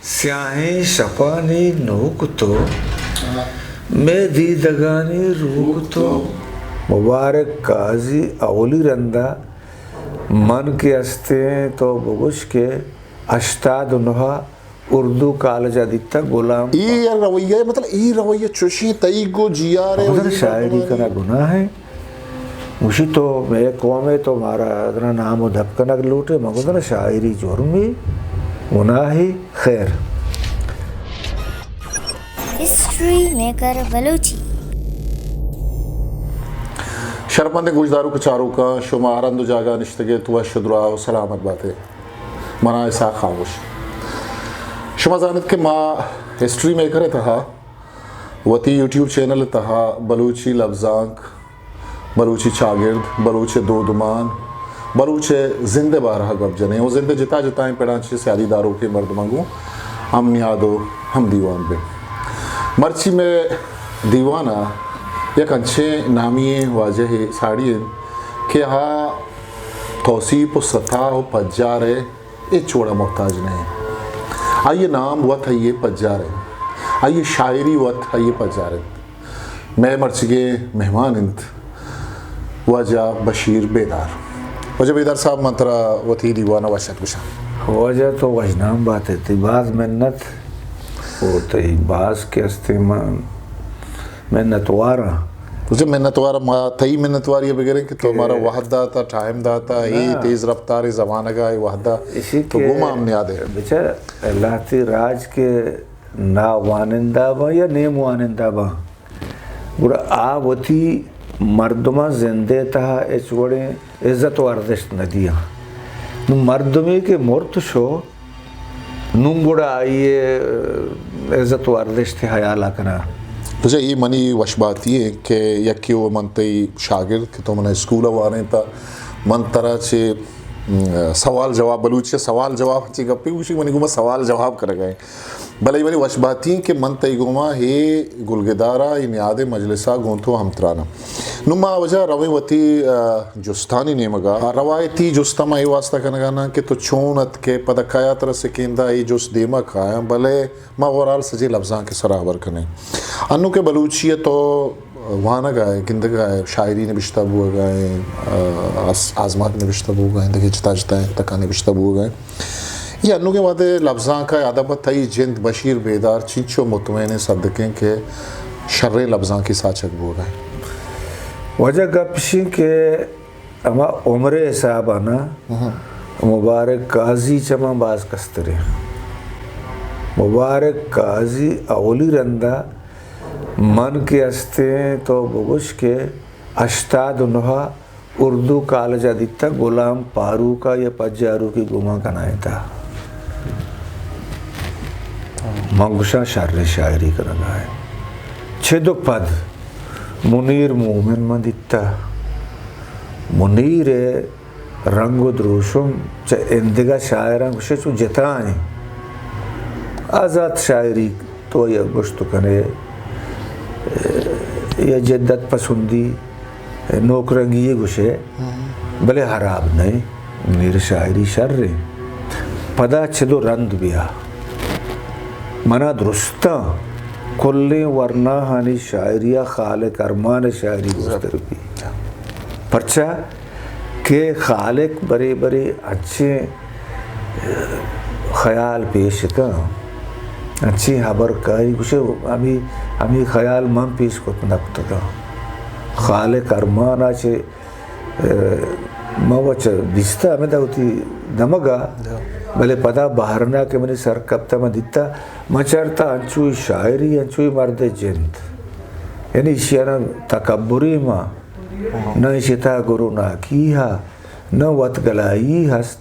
سیاہیں شپانی نوک تو، مئے دیدگانی روک تو۔ مبارک قاضی، اولی رندا من کہ استیں تو بگوش کہ ہشتاد و نہ اردو کالج ء دیتگ غلام۔ اے یک رویہ، مطلب، اے رویہ چوشیں تئی گوں جی آر ء مگر شاعری کنگ گناہ ہے۔ گوشی تو مئے قوم ء، تو مارا ادنا نام و دپ کنگ لوٹے۔ من گوشت شاعری جرمے، گناہے، خیر۔ ہسٹری میکر بلوچی۔ شرپمندیں گوشداروک چاروکاں، شما ہر ہند و جاگہ نشتگ ات، وش و دراہ و سلامت بات ات۔ منا اسحاق خاموش۔ شما زانت کہ ما ہسٹری میکر ء تہا، وتی یوٹیوب چینل ء تہا بلوچی لبزانک، بلوچی چاگرد، بلوچ ء دودمان، بلوچ ء زند ء بارہ ء گپ جنیں و زند ء جتا جتائیں پڑاں چہ سیادی داروکیں مردماں گوں ہم نیاد و ہم دیوان بیں۔ مرچی مئے دیوان ء یک انچیں نامی ئیں واجہے ساڑی انت کہ آ توسیپ و ستا و پجار ء ہچ وڑا محتاج نہ انت۔ آئی ء نام وت آئی ء پجار انت، آئی ء شاعری وت آئی ء پجار انت۔ مئے مرچیگیں مہمان انت واجہ بشیر بیدار۔ واجہ بیدار صاحب، من ترا وتی دیوان ء وش ات گوشاں۔ واجہ تو وشنام بات ئے، تئی باز منت و تئی باز کہ استیں من منتواراں۔ واجہ منتوار، ما تئی منتواری ء بگریں کہ تو مارا وہد داتا، ٹائم داتا، اے تیز رفتاریں زمانگ ء اے وہد ء تو گوں ما ہم نیاد ئے۔ بچار، لہتے راج کہ ناوانندہ باں یا نیم وانندہ باں، گڑا آ وتی مردماں زند ء تہا ہچ وڑیں عزت و ارزشت نہ دیاں۔ نوں مردمے کہ مرت شو، نوں گڑا آئی ء عزت و ارزشت ء ہیال ء کناں۔ بچار، اے منی وشباتی انت کہ یکے و من تئی شاگرد کہ تو منا اسکول ء وانینتا، من ترا چہ، م، سوال جواب، بلوچی ء سوال جواب چہ گپے گوشی، منی گوما سوال جواب کنگا انت۔ بلے منی وشباتی انت کہ من تئی گوما اے گلگدارا، اے نیادے مجلسا گوں تو ہمتراناں۔ نوں ما واجہ رویں وتی، آ، جستانی نیمگا۔ آ، روایتی جستا ما اے واسطہ کنگا ناں کہ تو چون اتکے، پدا کیا ترا سکیندا، اے جست دیما کایاں، بلے ما اوورآل سجیں لبزانک سرا ہبر کنیں۔ انوں کہ بلوچی ء تو وانگا ئے، گندگا ئے، شاعری نبشتہ بوگا ئے، آ، آز-، آزمانک نبشتہ بوگا ئے، دگہ جتا جتا تکا نبشتہ بوگا ئے۔ اے انوگیں وہدے لبزانک ء ادب ء تئی جند بشیر بیدار چنچو مطمئن ء صدقیں کہ شریں لبزانکی ساچگ بوگ ء انت؟ واجہ گپ اش انت کہ ہما عمر ء حساب ء نا، مبارک قاضی چہ من باز کستریں۔ مبارک قاضی اولی رندا من کہ استیں تو بگوش کہ ہشتاد و نہ اردو کالج ء دیتگ، غلام فاروق ء یا پجاروکی گمان کنائینتا۔ من گوشاں شریں شاعری کنگا انت۔ چد و پد منیر مومن من دیتا۔ منیر ء رنگ و دروشم چہ ایندگہ شاعراں گوشے چو جتا انت۔ آزات شاعری تو یا گوشت کنے، یا جدت پسندی، نوک رنگی گوشے، بلے ہراب نئے، منیر شاعری شر انت۔ پدا چد و رند بیا۔ منا درستاں کلیں ورناہانی شاعری ء خالق ارمان ء شاعری گوشتر بی۔ پرچا کہ خالق برے برے انچیں خیال پیش کن، انچیں ہبر کاری گوشے، ہمی، ہمی خیال من پیش کت نہ کتگاں۔ خالق ارمان ء چہ، ء، من وچ دیستہ ہمدا وتی دمگا، بلے پدا بہرنا کہ منی سر کپتہ من دیتہ، من چارتہ انچوئی شاعری، انچوئی مرد جند۔ یعنی ایشی ء نہ تکبری ما، نہ ایشی تہا گروناکی ہا، نہ وت گلائی ہست۔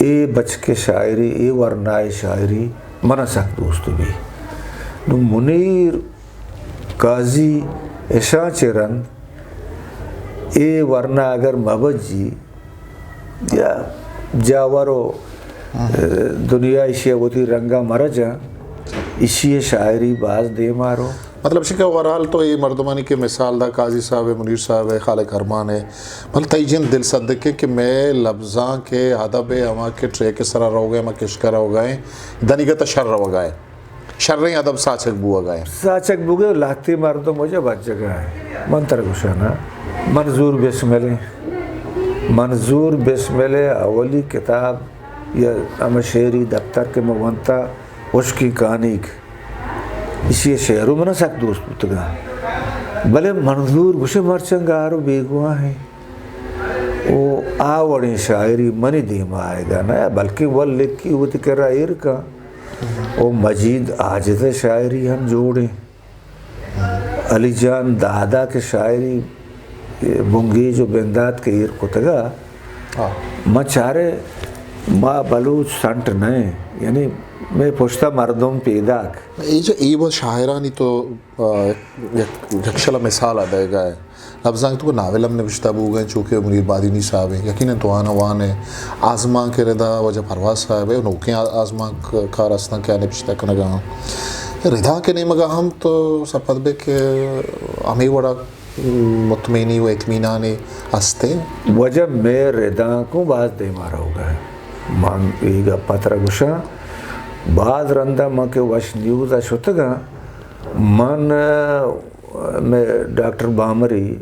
اے بچک ء شاعری، اے ورنا ء شاعری منا سک دوست بی۔ نوں منیر قاضی اشاں چہ رند اے ورنا اگر مبجی یا جاور و دنیا ایشی ء وتی رنگا مرجاں، ایشی ء شاعری باز دیما رو۔ مطلب اش کہ اوورآل تو اے مردمانی کہ مثال دا، قاضی صاحب ءِ، منیر صاحب ءِ، خالق ارمان ءِ، بلے تئی جند دل صدق ءِ کہ مئے لبزانک ءِ ادب ءِ ہما کہ ٹریک ءِ سرا روگ ءَ، ہما کشک ءَ روگ ءَ ایں، دنیگت ءَ شر روگ ءَ ایں، شریں ادب ساچگ بوگ ءَ ایں۔ ساچگ بوگ ءَ، لہتے مردم وجہ بجگ ءَ ایں۔ من ترا گوشاں نا، منظور بسمل ءِ، منظور بسمل ءِ اولی کتاب یا ہمے شعری دپتر کہ من ونتا، ہشکیں کانیگ، ایشی ءِ شعر ءُ من ءَ سک دوست بوتگ اَنت، بلے منظور گوشے مرچاں گار ءُ بیگواہ ایں۔ او آ وڑیں شاعری منی دیم ءَ آیگ ءَ نہ، بلکیں ول لکھی وتی کرا ایر کن۔ او مجید عاجز ءِ شاعری ہم جوڑ ایں۔ علی جان دادا کہ شاعری بنگیج ءُ بندات کہ ایر کتگ ءَ، ہاں۔ ما چارے ما بلوچ سنٹ نہ ایں، یعنی مئے پشت ءَ مردم پیداک۔ اے جو اے وت شاعرانی تو، آ، یک، یک شلا مثال ءَ دئیگ ءَ ئے۔ لبزانک تو ناول ہم نبشتہ بوگ ءَ ایں، چو کہ منیر بادینی صاحب ایں، یقیناً تو آناں وان ئے۔ آزمانک ءِ ردا واجہ پرواز صاحب ایں، نوکیں آ-، آزمانک کار ہستاں کہ آ نبشتہ کنگ ءَ آں۔ ردانک ءِ نیمگ ءَ ہم تو سرپد بئے کہ ہمے وڑا مطمئنی ءُ اطمینانے ہست ایں۔ واجہ مئے ردانک اوں باز دیم ءَ روگ ءَ ایں۔ من اے گپ ءَ ترا گوشاں، باز رند ءَ من کہ وش نیوز ءَ شتگ آں، من، آ، مئے ڈاکٹر بامری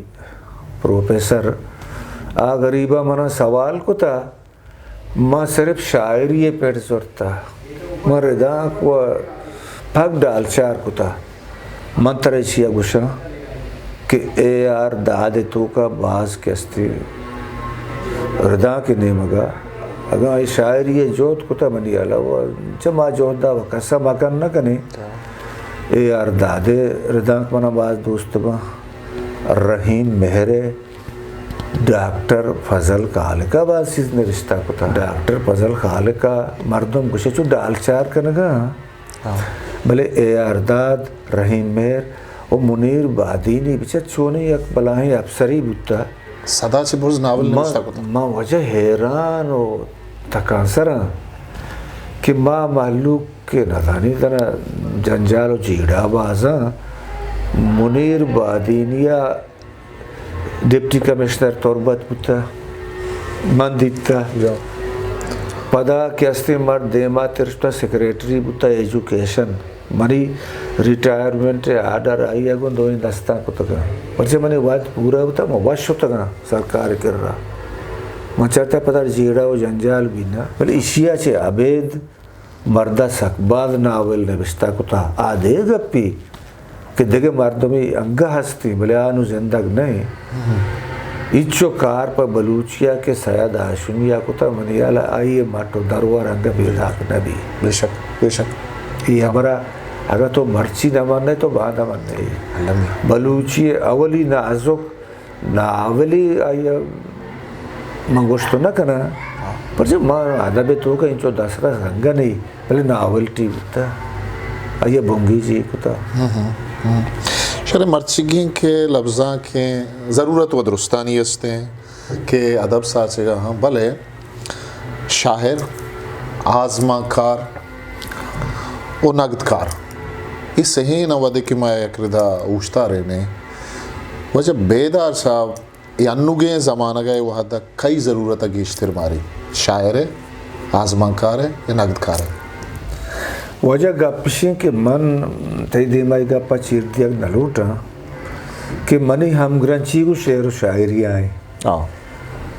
پروفیسر، آ غریب ءَ من ءَ سوال کتا، ما صرف شاعری ءِ پڑ زرتا، ما ردانک ءُ پگ ڈالچار کتا۔ من ترا ایشی ءَ گوشاں کہ اے آر داد ءِ توکا باز کہ ہستی ردانک ءِ نیمگ ءَ، اگاں اے شاعری ءَ جہد کتا منی ہیال ءَ، چہ ما جہد ءَ کس ءَ مکن نہ کنیں۔ اے آر داد ءِ ردانک من ءَ باز دوست باں۔ رحیم مہر ءِ، ڈاکٹر فضل خالق ءَ باز چیز نبشتہ کتا۔ ڈاکٹر فضل خالق ءَ مردم گوشے چو ڈالچار کنگ ءَ آں۔ ہاں۔ بلے اے آر داد، رحیم مہر ءُ منیر بادینی بچار چونیں یک بلاہیں اپسرے بوتا۔ سدا چہ برز ناول ما، نبشتہ کتا۔ ما واجہ حیران ءُ تکانسر آں کہ ما مہلوک کہ نزانی تنا جنجال ءُ جیڑہ باز آں۔ منیر بادینی ءَ ڈپٹی کمشنر تربت بوتا، من دیتا۔ جا۔ پدا کہ ہستیں مرد دیما ترشتا، سیکریٹری بوتا ایجوکیشن۔ منی ریٹائرمنٹ ءِ آرڈر آئی ءَ گوں دوئیں دستاں کتگ آں۔ پرچہ منی وھد پورا بوتا، من وش شتگ آں سرکار ءِ کرا۔ من چارتا پدا جیڑہ ءُ جنجال بینا۔ بلے ایشی ءَ چہ ابید مرد ءَ سک باز ناول نبشتہ کتا۔ آ دگہ گپے کہ دگہ مردمے انگہ ہستیں، بلے آ نوں زندگ نہ ایں۔ ہنچو کار پہ بلوچی ءَ کہ سید ہاشمی ءَ کتا، منی ہیال ءَ آئی ءِ مٹ ءُ درور انگہ پیداک نہ بی۔ بے شک، بے شک۔ اے ہبر ءَ اگاں تو مرچی نہ من ئے تو باندا من ئے۔ المی۔ بلوچی ءِ اولی نازک ناولے آئی ءَ من گوشت نہ کناں، پرچہ ما ادب ءِ توکا انچو دسترس انگہ نہ ایں، بلے ناولٹی بوتا، آئی ءَ بنگیج اے کتا۔ ہم، ہم، ہم۔ شر مرچیگیں کہ لبزانک ءِ ضرورت ءُ درستانی است ایں کہ ادب ساچگا ہاں، بلے شاعر، آزمانکار ءُ نگدکار، اے سہیں وھدے کہ ما یک ردا اوشتارینیں، واجہ بیدار صاحب، اے انوگیں زمانگ ءِ وھد ءَ کئی ضرورت ءَ گیشتر مارے؟ شاعر ءِ، آزمانکار ءِ یا نگدکار ءِ؟ واجہ گپ اش ایں کہ من تئی دیم ءَ اے گپ ءَ چیر دیگ نہ لوٹاں کہ منی ہمگرنچی گوں شعر ءُ شاعری ءَ ایں۔ آ۔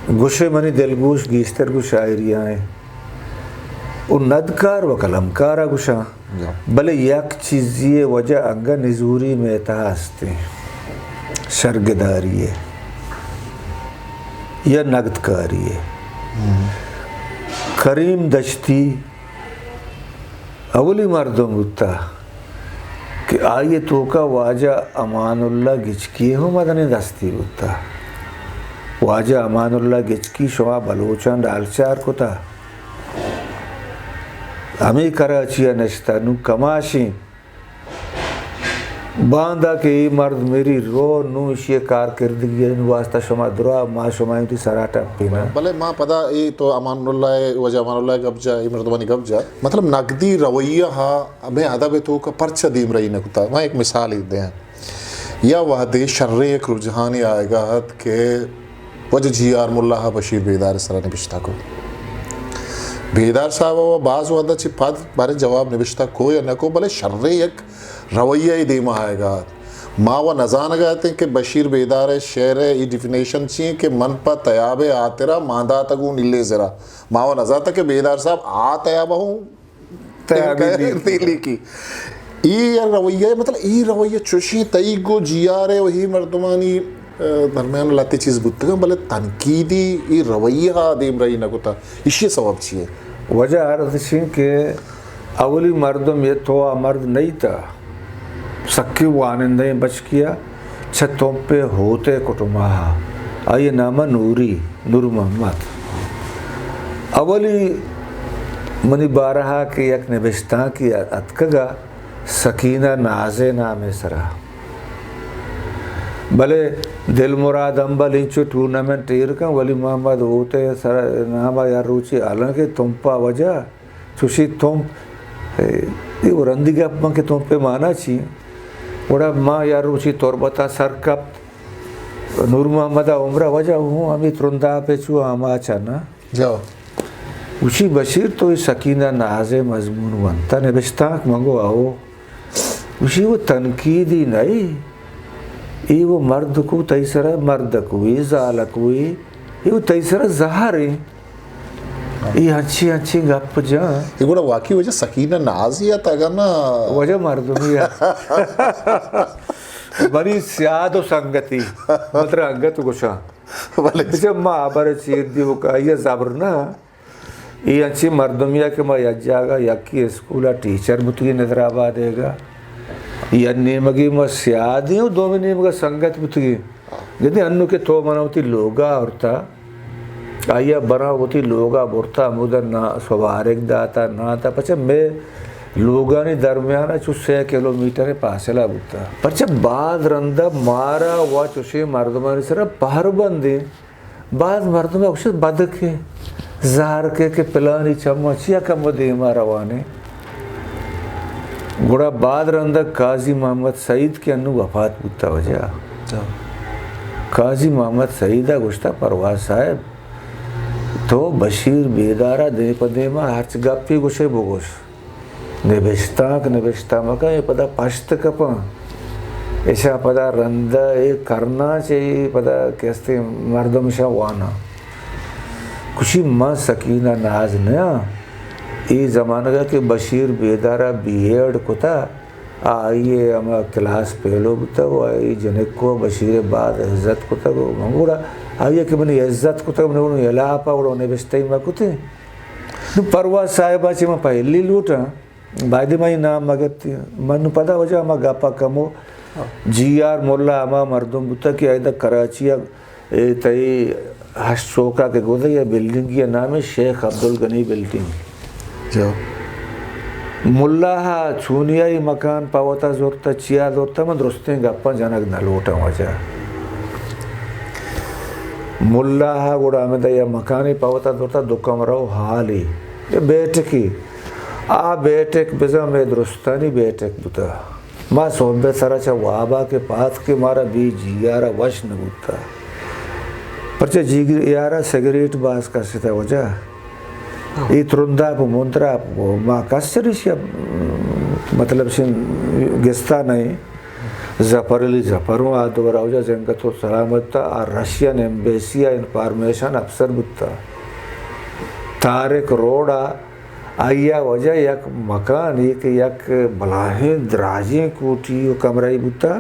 گوشے منی دلگوش گیشتر گوں شاعری ءَ ایں۔ ءُ ندکار ءُ قلمکار ءَ گوشاں۔ جا۔ بلے یک چیزے ءِ وجہ انگہ نزوری مئے تہا است ایں۔ شرگداری ءِ یا نگدکاری ءِ۔ ہم۔ کریم دشتی اولی مردم بوتا کہ آئی ءِ توکا واجہ امان اللہ گچکی ءِ ہم مزنیں دستے بوتا۔ واجہ امان اللہ گچکی شما بلوچاں ڈالچار کتا۔ ہمے کراچی ءَ نشتہ، نوں کماشیں باندا کہ اے مرد مری رو، نوں ایشی ءِ کارکردگی ءِ واسطہ شما درا، ما شما وتی سرا ٹپیناں۔ بلے ما پدا اے تو امان اللہ ءِ، واجہ امان اللہ ءِ گپ جا، اے مردمانی گپ جا، مطلب نقدی رویہ ءَ ہمے ادب ءِ توکا پرچہ دیمرئی نہ کتا؟ ما یک مثالے دیاں۔ یا وہدے شریں یک رجحانے آیگا ات کہ واجہ جی آر ملا ءَ بشیر بیدار ءِ سرا نبشتہ کو۔ بیدار صاحب ءَ باز وہدا چہ پد باریں جواب نبشتہ کو یا نہ کو، بلے شریں یک رویہ ءِ دیما آیگا ات۔ ما و نزانگا اتیں کہ بشیر بیدار ءِ شعر ءِ اے ڈیفینیشن چی انت کہ من پہ تیاب ءِ ہاترا مان داتگوں نیلیں زرا۔ ما و نزانتا کہ بیدار صاحب آ تیاب ءَ ہوں تیابی لیکی۔ لیکی۔ اے رویہ، مطلب، اے رویہ چوشیں تئی گو جی آر ءِ و ہی مردمانی، ءَ، درمیان لہتے چیز بوتگاں، بلے تنقیدی اے رویہ ءَ دیمرئی نہ کتا۔ ایشی ءِ سوب چی ہے؟ وجہ عرض شیں کہ اولی مردم یہ تو آ مرد نہیں تا۔ سکیں وانندہیں بچکے ءَ چہ تمپ ءِ ہوت ءِ کٹم ءَ۔ آئی ءِ نام ءَ نوری، نور محمد۔ اولی منی بارہ ءَ کہ یک نبشتانکے اتکگ ءَ سکینہ ناز ءِ نام ءِ سرا۔ بلے دل مراد ہمبل انچو ٹورنامنٹ ایر کن، ولی محمد ہوت ءِ سرا نام ءَ یا روچے، حالانکہ تمپ ءَ وجہ چوشی تمپ، اے، اے رندی گپ من کہ تمپ ءِ مانا چی؟ گڑا ما یا روچی تربت ءَ سر کپت، نور محمد ءِ عمر ءَ وجہ ہوں ہمے ترنداپ ءَ چو آماچ ءَ نا۔ جو۔ گوشی، بشیر تو اے سکینہ ناز ءِ مضمون ونتا نبشتانک؟ من گو آؤ۔ گوشی، وہ تنقیدی نہ اے، اے وہ مرد کو تئی سرا مرد کو اے، زال کو اے، اے وہ تئی سرا زہر اے۔ اے ہنچی ہنچی گپ جان۔ اے گڑا واقعی وجہ سکینہ نازی ات اگاں نا؟ وجہ مردمی ات۔ بری سیاد و سنگتی، متر انگت گوشاں۔ بلے۔ بچہ ما ہبر چیر دی و کائی زبر نا۔ اے انچیں مردمے ءَ کہ ما یک جاگہ یکے اسکول ءَ ٹیچر بوتگیں نظر آباد ءَ گا، یک نیمگے ما سیادیں و دومی نیمگ ءَ سنگت بوتگیں۔ گندے انو کہ تو منا وتی لوگ ءَ آورتا، آئی ءَ برا وتی لوگ ءَ برتا، ہمودا نا سوارگ داتا، نانتا، پچہ مئے لوگانی درمیان ءَ چو سے کلومیٹر فاصلہ بوتا۔ پرچہ باز رندا مارا و چوشیں مردمانی سرا پہر بندیں۔ باز مردم ءَ گوشت، بدکے، زہر کے کہ پلانی چماں چیا کم دیما روانے۔ گڑا بعد رندا قاضی محمد سعید کہ انو وفات بوتا وجہ۔ ہاں۔ قاضی محمد سعید ءَ گوشتا، پرواز صاحب، تو بشیر بیدار ءَ دیم پہ دیما ہرچ گپے گوشے بگوش۔ نبشتانک نبشتہ مکن، اے پدا پشت کپاں۔ اشاں پدا رندہ اے کرناں چہ اے پدا کہ استیں مردم اشاں واناں۔ گوشی، من سکینہ ناز نیاں۔ اے زمانگ ءَ کہ بشیر بیدار ءَ بی ایڈ کتا، آئی ءِ ہما کلاس پیلو بوتگ و آئی جنکو بشیر ءَ باز عزت کتگ و من گڑا آئی ءَ کہ منی عزت کتگ، من گڑا ہلاپ ءَ گڑا نبشتہ ای مہ کتیں۔ نوں پرواز صاحب ءَ چہ من پہلی لوٹاں، بایدے من اے نام مہ گپتیں۔ من نوں پدا وجہ ہما گپ ءَ کمو، جی آر ملا ہما مردم بوتگ کہ ایدا کراچی ءَ اے تئی ہشت چوک ءَ کہ گوزگ ءَ بلڈنگے ءِ نام شیخ عبدالغنی بلڈنگ۔ جو۔ ملا ءَ چونیا اے مکان پہ وتا زرتہ، چیا زرتہ، من درستیں گپاں جنگ نہ لوٹاں وجہ۔ ملا ءَ گڑا ہمدا یک مکانے پہ وتا زرتہ، دو کمرہ و ہالے، یک بیٹھکے۔ آ بیٹھک بزاں مئے درستانی بیٹھک بوتہ۔ ما سہب ءِ سرا چہ واب ءَ کہ پاد کہ مارا بی جی آر ءَ وش نہ بوتہ۔ پرچہ جی آر ءَ سگریٹ باز کستہ وجہ۔ اے ترنداپ و مندراپ و ما کس چریشی ءَ مطلب شن گستا نہ ایں۔ ظفر علی ظفر ہوں آ دور ءَ وجہ زنگت و سلامت ءَ آ رشین ایمبیسی ءَ انفارمیشن افسر بوتہ۔ طارق روڈ ءَ آئی ءَ وجہ یک مکانے کہ یک بلاہیں دراجیں کوٹی و کمرہ ای بوتہ،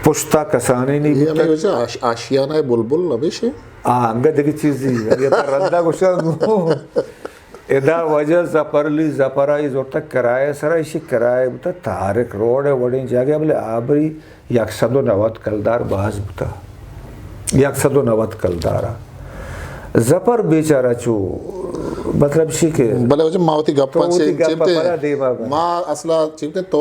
پشتا کسانینی اے بوتہ۔ ہمے وجہ آش-، آشیانہ بلبل نبیشے؟ آ، انگت دگہ چیزی، اگہ تا رندا گوشاں گوں۔ ادا وجہ ظفر علی ظفر آئی زرتہ کرایہ سرا، ایشی کرایہ بوتہ طارق روڈ ءِ وڑیں جاگہ، بلے آبری یک سد و نود کلدار باز بوتہ۔ یک سد و نود کلدارا۔ ظفر بیچارہ چو مطلب شی کہ بلے واجہ ما وتی گپاں تو وتی چیم، گپاں چیمتے پدا دیما بر۔ ما اصلا چیمتے تو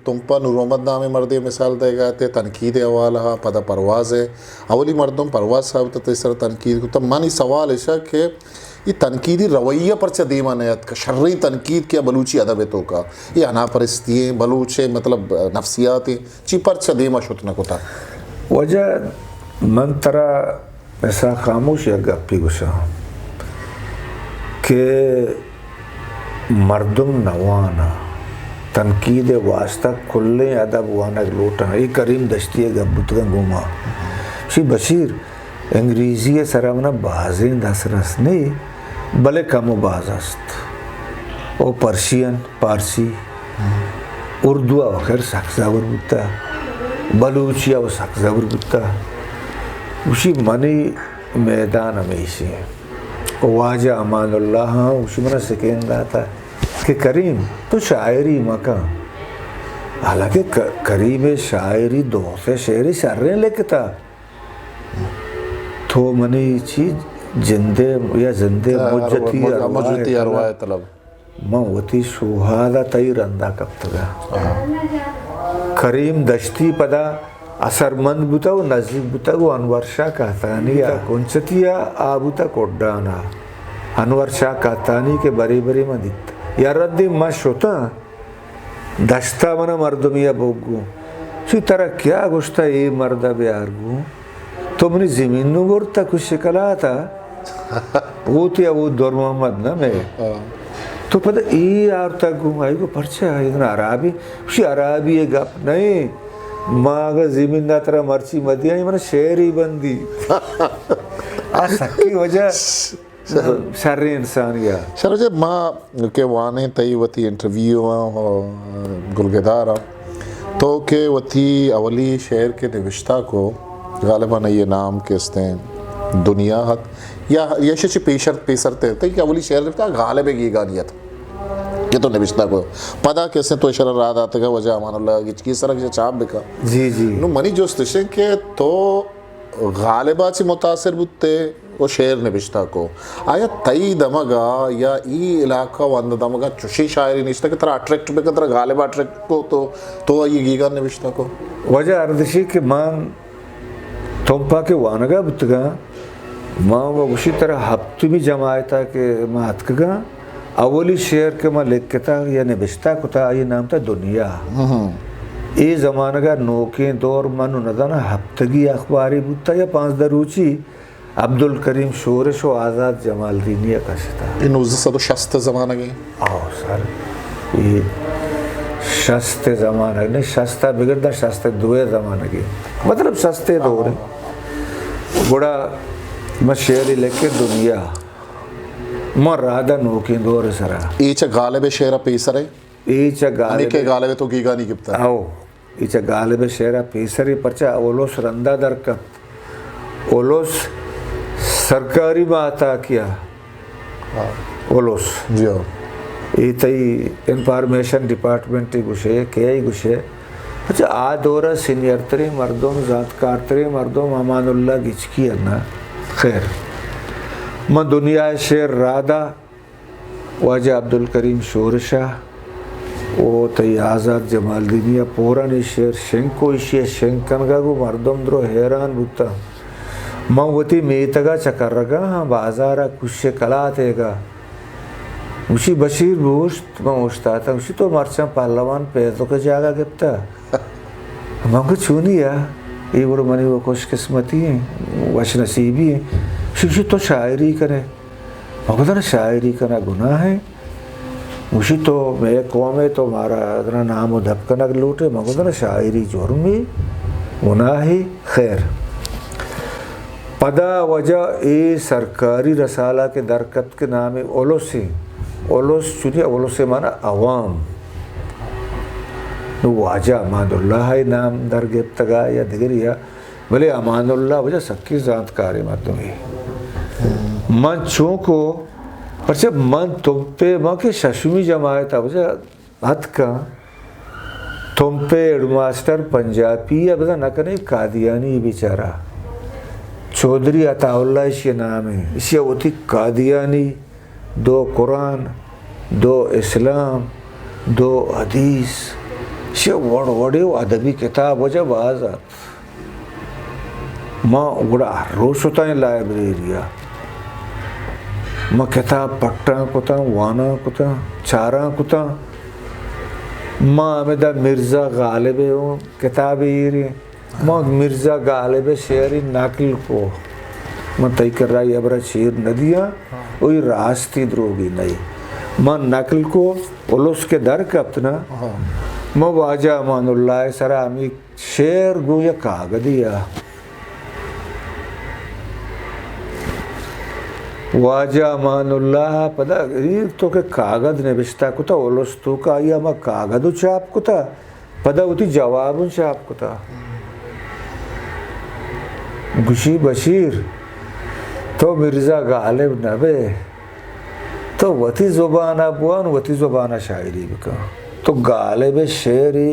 تمپا نور محمد نامیں مردے مثال دے گا تے تنقید حوالہ، پدا پرواز ہے، اولی مردم پرواز صاحب تو تے سر تنقید کو۔ تو منی سوال ایشا کہ یہ تنقیدی رویہ پرچہ دیما نیت کہ شریں تنقید کیا بلوچی ادب توکا، یہ انا پرستی ہیں، بلوچ ہے، مطلب نفسیات ہیں، چی پرچہ دیما شت نہ کتا؟ واجہ من ترا اسحاق خاموش یک گپے گوشاں کہ مردم نوانا تنقید واسطہ کلیں ادب وانگ لوٹاں۔ اے کریم دشتی گپ بوتگاں گوما۔ شی بشیر انگریزی ء سرا منا بازیں دسترس نی، بلے کم و باز است۔ او پرشین، پارسی، اردو ء آخر سک زبر بوتا، بلوچی ء سک زبر بوتا۔ گوشی منی میدان ہمیشی ہیں۔ واجہ امان اللہ ہاں گوشی منا سکین داتا کہ کریم تو شاعری مکن۔ حالانکہ ک-، کریم شاعری دوست شعری شریں لکھتا۔ تو منی چی جندے یا زندے مجتی ارواح مجتی طلب۔ ارواح طلب۔ من وتی شوہاز ء تئی رندا کپتگاں۔ کریم دشتی پدا اثرمند بوتگ و نزیک بوتگ و انور شاہ کہتانی ء کنچتی ء آ بوتگ کڈان ء۔ انور شاہ کہتانی کہ برے برے من دیت۔ یا ردی من شتاں دشتا منا مردمی ء بوگ گوں۔ چی ترا کیا گوشتا اے مرد ء بیار گوں؟ تو منی زمین نوں برتا کش کلات ء۔ وتی ء وہ دور محمد نہ مے۔ ہاں۔ تو پدا اے آرتا گوں، آئی گو پرچا؟ اے دن عرابی، گوشی عرابی ء گپ نہیں۔ ما اگر زمین نہ ترا مرچی مدیاں، اے منا شعری بندی۔ آ سکی وجہ شریں انسان یا۔ شر جب ما کہ وانیں تئی وتی انٹرویو آں، گلگدار آں، تو کہ وتی اولی شعر کہ نوشتہ کو، غالباً یہ نام کہ استیں دنیا ہت، یا، یا شچ پیشر، پیسر تے، تئی کہ اولی شعر نوشتہ غالب گیگانی ہت کہ تو نوشتہ کو۔ پدا کہ استیں تو اشرا راہ داتگا وجہ امان اللہ گچکی سرک چاپ بکا۔ جی، جی۔ نو منی جست اشیں کہ تو غالبا چی متاثر بوتے و شعر نبشتہ کو۔ آیا تئی دمگا یا ای علاقہ و اند دمگا چوشی شاعری نشتہ کہ ترا اٹریکٹ بکن، ترا غالبا اٹریکٹ کو تو، تو آئی گیگا نبشتہ کو؟ وجہ اردشی کہ من تمپا کے وانگا بوتگا، ما و گوشی ترا ہپتمی جماعتا کہ ما اتکگا، اولی شعر کہ من لکھتا یا نبشتہ کتا، آئی نام تا دنیا۔ ہم۔ اے زمانگا نوکیں دور من و نزاناں ہفتگی اخبارے بوتا یا پانزدہ روچی، عبدالکریم شورش و آزاد جمالدینی ء کشتا۔ اے نوزدہ سد و شست زمانگے؟ آو سر، اے شست زمانگ نے، شست بگڑ دا شست دو زمانگے۔ مطلب شست دورے۔ گڑا من شعرے لکھے دنیا۔ من رادا نوکیں دور سرا۔ اے چہ غالب شعر ء پیسر ء؟ اے چہ ہمے کہ غالب غالب تو گیگانی گپتا۔ او، اے چہ غالب شعر ء پیسر ء پرچا اولس رندا در کپت۔ اولس سرکاری ماتا کیا۔ ہاں۔ اولس۔ جی ہاں۔ اے تئی انفارمیشن ڈپارٹمنٹ گوشے، کے ای گوشے۔ اچھا، آ دورا سینئر ترین مردم، زانتکار ترین مردم امان اللہ گچکی انا۔ خیر، من دنیا شعر رادا واجہ عبدالکریم شورش ء و تئی آزاد جمالدینی ء پورانی شعر شنگ کو، ایشی ء شنگ کنگا گوں مردم درو حیران بوتاں۔ من وتی میتگ ء چکرگا ہاں، بازار ء کوش ء کلات ایگا۔ گوشی بشیر بوشت، من اوشتاتاں۔ گوشی تو مرچاں پہلوان پیزک ء جاگہ گپتا؟ من گو چونی ء؟ اے گڑا منی و خوش قسمتی ہیں، وش نصیبی ہیں۔ گوشی تو شاعری کنے؟ من گوشت، نہ، شاعری کنگ گناہ ہے۔ گوشی، تو مئے قوم ہے، تو مارا ادنا نام و دپ کنگ لوٹے۔ من گوشت، نہ، شاعری جرم ہے، گناہ ہے۔ خیر، پدا وجہ اے سرکاری رسالہ کہ در کپت کہ نام اولس ہے۔ اولس چونی؟ اولس مانا عوام۔ نو واجہ امان اللہ نام در گپتگا یا دگریا۔ بلے امان اللہ وجہ سکی زانتکاریں مردمے۔ من چونکو، پرچہ من تمپے، من کہ ششمی جماعت ء وجہ اتکاں، تمپے ہیڈ ماسٹر پنجابی ء بزاں نہ کنے، قادیانی بیچارہ۔ چوہدری عطا اللہ ایشی نام ہے۔ ایشی وتی قادیانی دو قرآن، دو اسلام، دو حدیث، چہ وڑ وڑیں ادبی کتاب وجہ باز ات۔ ما گڑا ہر روچ شتاں لائبریری ءَ۔ ما کتاب پٹاں کتاں، واناں کتاں، چاراں کتاں۔ ما ہمدا مرزا غالب ءِ اوں کتابے ایریں۔ ما مرزا غالب ءِ شعری نقل کو۔ من تئی کرا اے ہبرا چیر نہ دیاں، او اے راستی دروگی نہ۔ ما نقل کو، الس کہ در کپت نا، ما واجہ امان اللہ ءِ سرا ہمے شعر گوں یک کاگدے ءَ۔ واجہ امان اللہ پدا اے تو کہ کاگد نبشتہ کتا، الس توکا آئی ہما کاگد و چاپ کتا، پدا وتی جواب چاپ کتا۔ گوشی، بشیر، تو مرزا غالب نہ بے، تو وتی زبان ءَ بوان، وتی زبان ءَ شاعری بکن۔ تو غالب ءِ شعری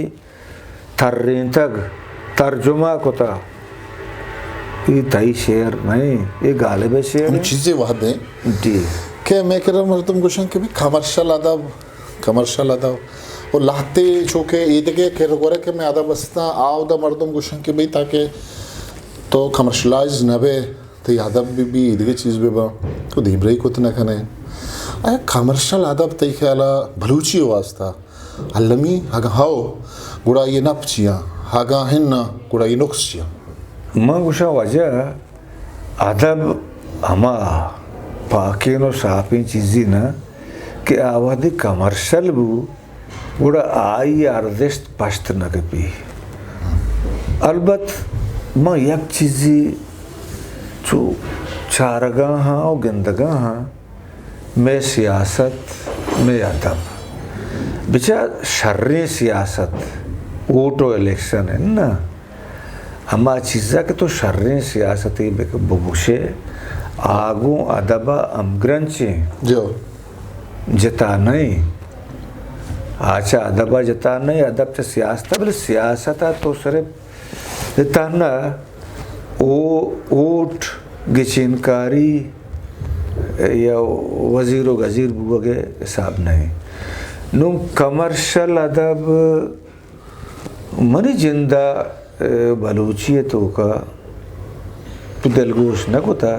ترینتگ، ترجمہ کتا، اے تئی شعر نہ ایں، اے غالب ءِ شعر ایں۔ چیزے وہد ایں جی۔ کہ مئے کرا مردم گوشن کہ بھئی کمرشل ادب، کمرشل ادب۔ و لہتے چو کہ ایدگہ کر گورے کہ مئے ادب استاں، آ اودا مردم گوشن کہ بھئی تاکہ تو کمرشلائز نہ بے، تئی ادب بہ بی، ایدگہ چیز بہ باں، تو دیمرئی کت نہ کنے۔ آیا کمرشل ادب تئی خیالا بلوچی واسطہ المی؟ اگاں ہو، گڑا اے نپ چیاں؟ اگاں ہن نہ، گڑا اے نقص چیاں؟ من گوشاں واجہ، ادب ہما پاکین و ساپین چیزے نہ کہ آ وہدے کمرشل بو، گڑا آئی ارزشت پشت نہ کپی۔ البت من یک چیزے چو چارگا ہاں و گندگا ہاں، مئے سیاست، مئے ادب۔ بچار شریں سیاست، ووٹ و الیکشن انت نا۔ ہما چیزا کہ تو شریں سیاستے بک-، بگوشے، آ گوں ادب ء ہمگرنچیں۔ جو۔ جتا نہ ایں۔ آ چہ ادب ء جتا نہ ایں، ادب چہ سیاست ء، بلے سیاست ء تو صرف تہنا او-، اوٹ گچینکاری یا وزیر و گزیر بوگ ء حساب نہ ایں۔ نوں کمرشل ادب منی جند ء، ء، بلوچی ء توکا تو دلگوش نہ کتا،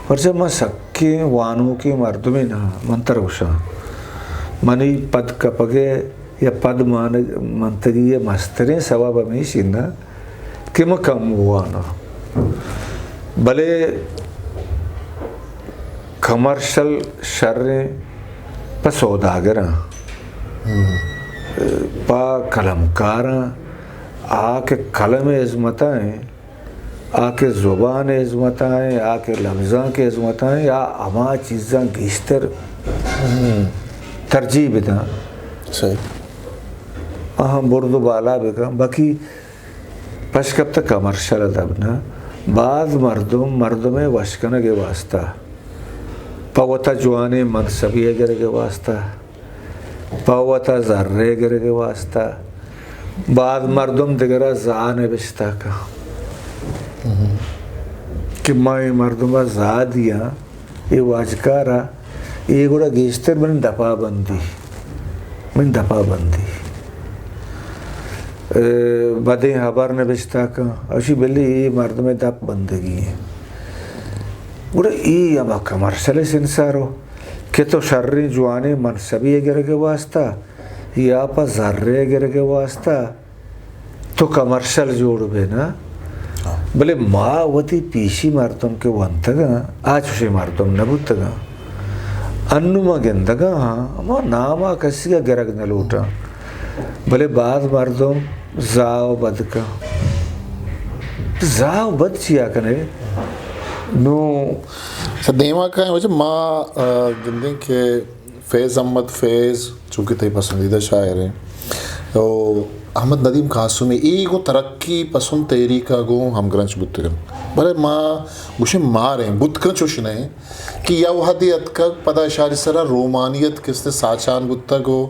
پرچا من سکیں وانوکیں مردمے نہ آں، من ترا گوشاں۔ منی پد کپگ ء یا پد مان-، منتگی ء مستریں سوب ہمیش انت کہ من کم واناں۔ بلے کمرشل شریں پہ سوداگراں، پہ قلمکاراں، آ کہ قلم ء ہزمت ء ایں، آ کہ زبان ء ہزمت ء ایں، آ کہ لبزانک ء ہزمت ء ایں، آ ہما چیزاں گیشتر ترجیح بداں۔ صحیح۔ آہاں برد و بالا بکن، باقی پشکپتہ کمرشل ادب نہ، باز مردم، مردم ء وش کنگ ء واسطہ، پہ وتا جوانیں منصبے ء گرگ ء واسطہ، پہ وتا زر ء گرگ ء واسطہ، باز مردم دگرا زاہ نبشتہ کن کہ ما اے مردم ء زاہ دیاں۔ اے واجکار ء اے گڑا گیشتر من دپا بندی، من دپا بندی۔ اے، بدیں ہبر نبشتہ کن، اشی بلے اے مردم ء دپ بندگی ایں۔ گڑا اے ہما کمرشل سنسارو کہ تو شریں جوانیں منصبے ء گرگ ء واسطہ یا پہ زر ء گرگ ء واسطہ تو کمرشل جوڑ بے نا۔ ہاں۔ بلے ما وتی پیشی مردم کہ ونتگاں، آ چوشیں مردم نہ بوتگاں۔ انوں ما گندگاں ہاں، ما نام ء کسی ء گرگ نہ لوٹاں۔ بلے باز مردم زاہ و بد کن۔ زاہ و بد چیا کنے؟ نوں سر دیما کائیں وجہ ما، آ، گندیں کہ فیض احمد فیض، چونکہ تئی پسندیدہ شاعر ایں، او احمد ندیم قاسمی، اے گوں ترقی پسند تحریک ء گوں ہمگرنچ بوتگ انت۔ بلے ما گوشیں ماریں، بوت کن چوش نہ انت کہ یا وہدے اتکگ، پدا اشانی سرا رومانیت کستیں ساچان بوتگ و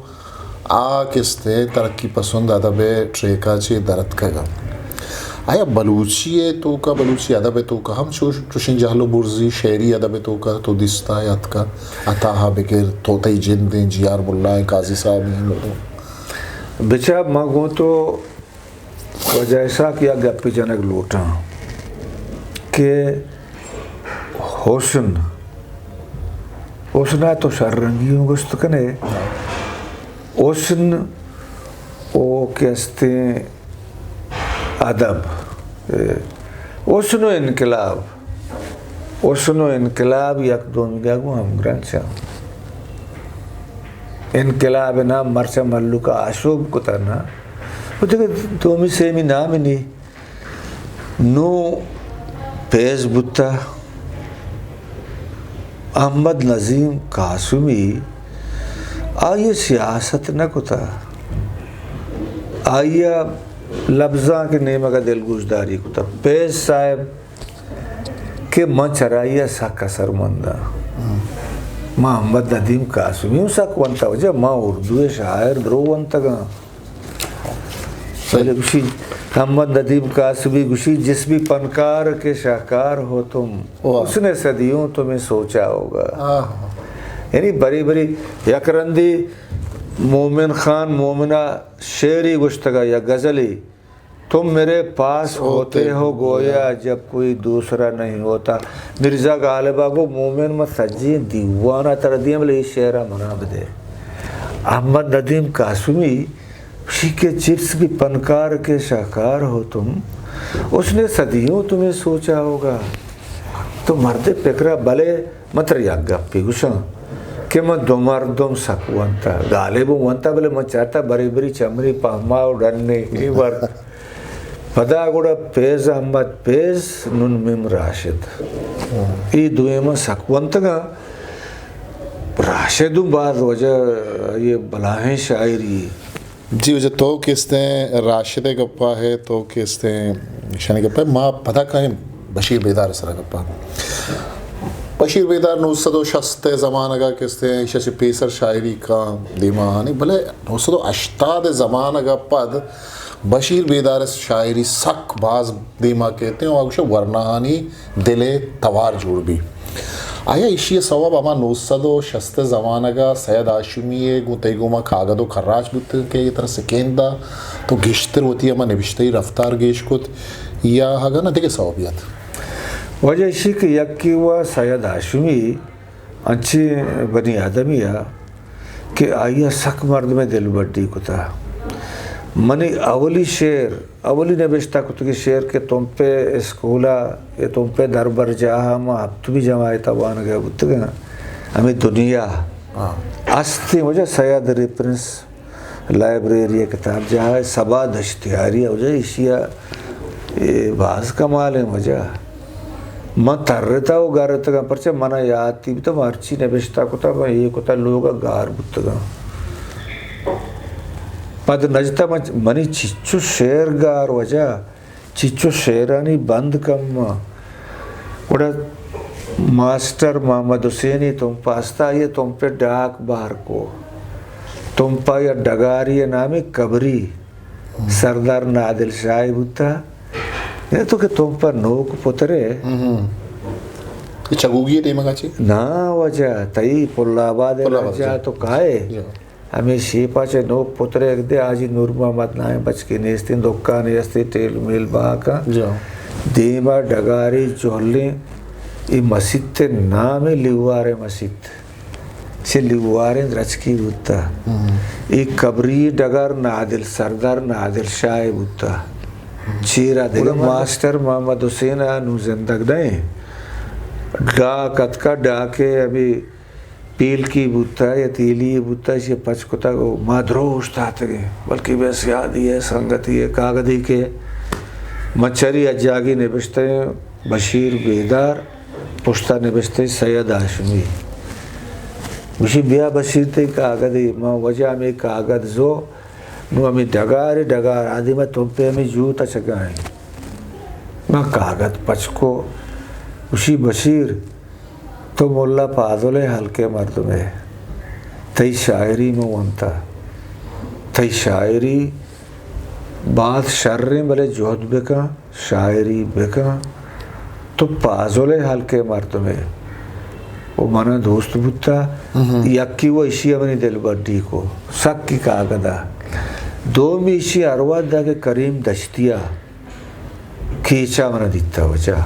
آ کستیں ترقی پسند ادب ء ٹریک ء چہ در اتکگ انت۔ آیا بلوچی ءِ توکا، بلوچی ادب ءِ توکا ہم چو-، چوشیں جہل و برزی شعری ادب ءِ توکا تو دیستا یا اتکا؟ عطا ءَ بگر تو، تئی جند ایں، جی آر ملا ایں، قاضی صاحب ایں۔ بچا، ما گوں تو واجہ اسحاق یک گپے جنگ لوٹاں کہ حسن، حسن ءَ تو شر رنگی اوں گوشت کنے، حسن او کہ استیں ادب، حسن و انقلاب، حسن و انقلاب یک دومی گوں ہمگرنچ اَنت۔ انقلاب ءِ نام مرچاں مھلوک ءَ آشوب کتہ نا، و دگہ دومی سیمی نام نی۔ نوں پیز بوتہ۔ احمد نظیم قاسمی، آئی ءَ سیاست نہ کتہ، آئی ءَ لبزانک ءِ نیمگ ءَ دلگوشداری کتہ۔ پیز صاحب کہ من چرائی ءَ سک اثرمند آں۔ من احمد ندیم قاسمی اوں سک ونتہ، واجہ من اردو ءِ شاعر درو ونتگ آں۔ بلے گوشی، احمد ندیم قاسمی گوشی، جس بھی فنکار کے شاہکار ہو تم، واہ۔ اس نے صدیوں تمہیں سوچا ہوگا۔ آہ۔ یعنی بری بری یک رندی مومن خان مومن ءَ شعری گوشتگ ءَ یا غزلی، تم میرے پاس ہوتے ہو گویا جب کوئی دوسرا نہیں ہوتا۔ مرزا غالب ءَ گو، مومن، من سجیں دیوان ءَ ترا دیاں، بلے اے شعر ءَ منا بدے۔ احمد ندیم قاسمی گوشی کہ جس بھی فنکار کے شاہکار ہو تم، اس نے صدیوں تمہیں سوچا ہوگا۔ تو مرد ءِ پکر ءَ، بلے من ترا یک گپے گوشاں کہ من دو مردم سک ونتہ، غالب ونتہ، بلے من چارتہ بری بری چہ منی پہما و ڈنے اے ورد۔ پدا گڑا پیز احمد پیز، نون میم راشد۔ اے دوئیں من سک ونتگاں۔ راشد اوں باز واجہ یہ بلاہیں شاعری۔ جی واجہ، تو کہ استیں راشد ءِ گپا ہے، تو کہ استیں ایشانی گپا ہے، ما پدا کائیں بشیر بیدار ءِ سرا گپا۔ بشیر بیدار نو سد و شست ءِ زمانگ ءَ کہ استیں ایشا چہ پیسر شاعری کاں دیما آنی، بلے نو سد و ہشتاد ءِ زمانگ ءَ پد بشیر بیدار ءِ شاعری سک باز دیما کیت ایں، و گوشے ورناہانی دل ءِ توار جوڑ بی۔ آیا ایشی ءِ سوب ہما نو سد و شست ءِ زمانگ ءَ سید ہاشمی ءِ گوں تئی گوما کاگد و کراچ بوتگ کہ اے ترا سکین دا، تو گیشتر وتی ہما نبشتہی رفتار گیش کت، یا اگاں نہ دگہ سوبے ات؟ واجہ ایشی کہ یکے وا سید ہاشمی انچیں بنی آدمی ءَ کہ آئی ءَ سک مردم ءِ دلبڈی کتہ۔ منی اولی شعر، اولی نبشتہ کتگیں شعر کہ تمپ ءِ اسکول ءَ یا تمپ ءِ دربرجاہ ءَ ما ہپتمی جماعت ءَ وانگ ءَ بوتگاں، ہمے دنیا ہاں۔ استیں واجہ سید ریفرنس لائبریری ءِ کتاب جاہ ءَ، صبا دشتیاری ءَ واجہ، ایشی ءَ اے باز کمالیں واجہ۔ من ترتہ و گرتگاں، پرچہ من ءَ یات تی بوتہ، من ہرچی نبشتہ کتہ، من اے کتہ لوگ ءَ گار بوتگاں۔ پد نجتہ من، منی چچو شعر گار واجہ۔ چچو شعرانی بند کم آں۔ گڑا ماسٹر محمد حسینی تمپ ءَ استا، آئی ءَ تمپ ءِ ڈاک بہر کو۔ تمپ ءَ یا ڈگاری ءِ نامی کبری سردار نادل شاہی بوتا۔ یا تو کہ تمپ ءَ نوک پترے۔ ہم۔ اے چگوگی ءِ ٹیمگ ءَ چی؟ نا واجہ، تئی پل آباد ءِ پل آباد، راجا جی۔ تو کائے۔ جی۔ ہمے شیپ ءَ چہ نوک پتریگ دے حاجی نور محمد نائیں بچکے نیستیں، دکانے استیں، ٹیل میل بہا کن۔ جی۔ دیم ءَ ڈگارے جہلیں، اے مسیت ءِ نام لیواریں مسیت۔ چہ لیواریں درچکی بوتا۔ ہم۔ اے قبری ڈگار نادل سردار نادل شاہ ءِ بوتا۔ ہم۔ چیرا دگہ گڑا ماسٹر محمد حسین ءَ نوں زندگ نہ ایں۔ ڈاک اتکا، ڈاکے ابھی پیلکی بوتہ یا تیلی بوتہ، ایشی پچ کتگ و ما درو اوشتاتگیں، بلکہ بے سیادی ءِ سنگتی ءِ کاگدے کہ من چری اجاگی نبشتہ ایں بشیر بیدار، پشتا نبشتہ ایں سید ہاشمی۔ گوشی، بیا بشیر، تئی کاگدے۔ من واجہ ہمے کاگد زو، نوں ہمے ڈگار ڈگار آدیم ءَ تمپے ہمے جوت ءَ چگائیں۔ من کاگد پچ کو، گوشی، بشیر، تو ملا فاضل ءِ ہلک ءِ مردمے۔ تئی شاعری من ونتا۔ تئی شاعری باز شریں، بلے جہد بکن، شاعری بکن۔ تو پازل ءِ ہلک ءِ مردمے۔ و منا دوست بوتا، یکی و ایشی ءَ منی دلبڈی کو، سکی کاگدا۔ دومی ایشی ہر وہدا کہ کریم دشتیا کیچا منا دیتا وجہ۔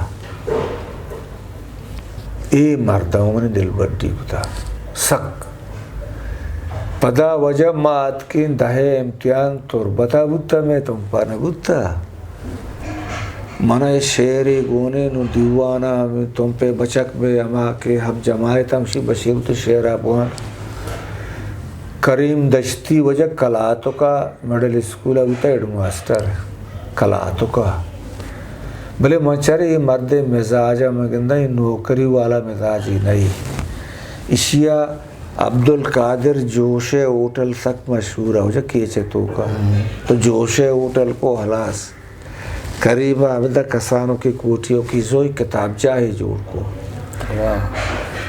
اے مردم منی دلبڈی کتا سک۔ پدا وجہ ما اتکیں دہ ءِ امتحان تربتا بوتا، مئے تمپا نہ بوتا۔ منا اے شعرے گونے نوں دیوانا ہمے تمپے بچک بے ہما کہ ہم جماعت ہمشی بشیر تو شعرا بوان۔ کریم دشتی وجہ کلاتکا مڈل اسکول ءَ بوتا ہیڈ ماسٹر کلاتکا۔ بلے من چارے اے مردے مزاج ءَ من گنداں، اے نوکری والا مزاجے نہ اے۔ ایشی ءَ عبدالقادر جوش ءِ ہوٹل سک مشہور ءَ، وجہ کیچ ءِ توکا۔ تو جوش ءِ ہوٹل کو ہلاس۔ کریم ءَ ہمدا کسانوکیں کوٹی و کیسو یک کتابجاہے جوڑ کو۔ واہ۔